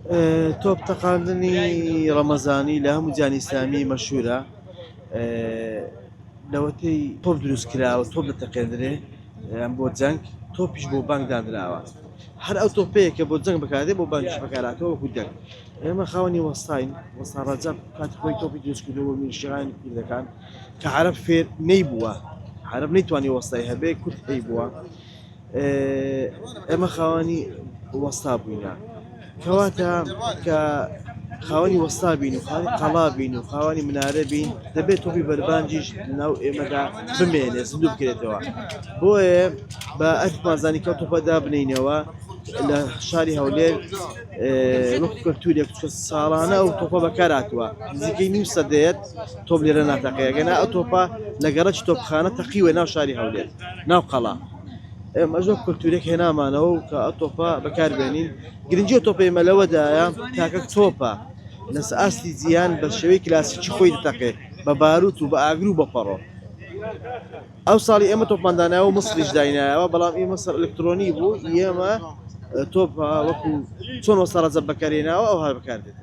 تۆپ تەقاندنی ڕەمەزانی لە هەموو جیهانی ئیسلامی مەشهورە لەوەتەی تۆپ دروست کراوە تۆپ دەتەقێندرێ بۆ جەنگ تۆپیش بۆ بانگ دانراوە هەر ئەو تۆپەیە کە بۆ جەنگ بەکاردێ بۆ بانگیش بەکاراتەوە وەکو دەنگ ئێمە خاوەنی وەستاین وەستا ڕەجەب کاتی خۆی تۆپی دروست کردووە بۆ میرشیغانی کوردەکان کە عەرەب فێر نەیبووە عەرەب نەیتوانی وەستای هەبێ کورد هەیبووە ئێمە خاوەنی وەستا بووینە کەواتە کە خاوەنی وەستا بین و خاوەنی قەڵا بین و خاوەنی منارە بین دەبێت تۆپی بەربانجیش ناو ئێمەدا بمێنێ زیندوو بکرێتەوە بۆیە بە ئەرکمان زانی کە تۆپە دابنینەوە لە شاری هەولێر وەکو کەلتورێک چونکە ساڵانە ئەو تۆپە بەکارهاتووە نزیکەی نیو سەدەیەت تۆپ لێرە ناتەقێ ئەگەنا ئەو تۆپە لە گەڕەکی تۆپخانە تەقیوە ناو شاری هەولێر ناو قەڵا ئێمەش وەک کولتوورێک هێنامانەوە و کە ئەو تۆپە بەکاربێنین گرنگی ئەو تۆپەی ئێمە لەوەدایە تاکە تۆپە لەسەر ئاستی جیهان بە شێوەی کلاسیکی خۆی دەتەقێ بە باروت و بە ئاگر و بە پەڕۆ ئەو ساڵی ئێمە تۆپمان دانایەوە و مسریش داینایەوە بەڵام ئێمە سەر ئەلکترۆنی بوو ئێمە تۆپ وەکو چۆن وەستا ڕەجەب بەکارهێناوە ئەوها بەکاردێت.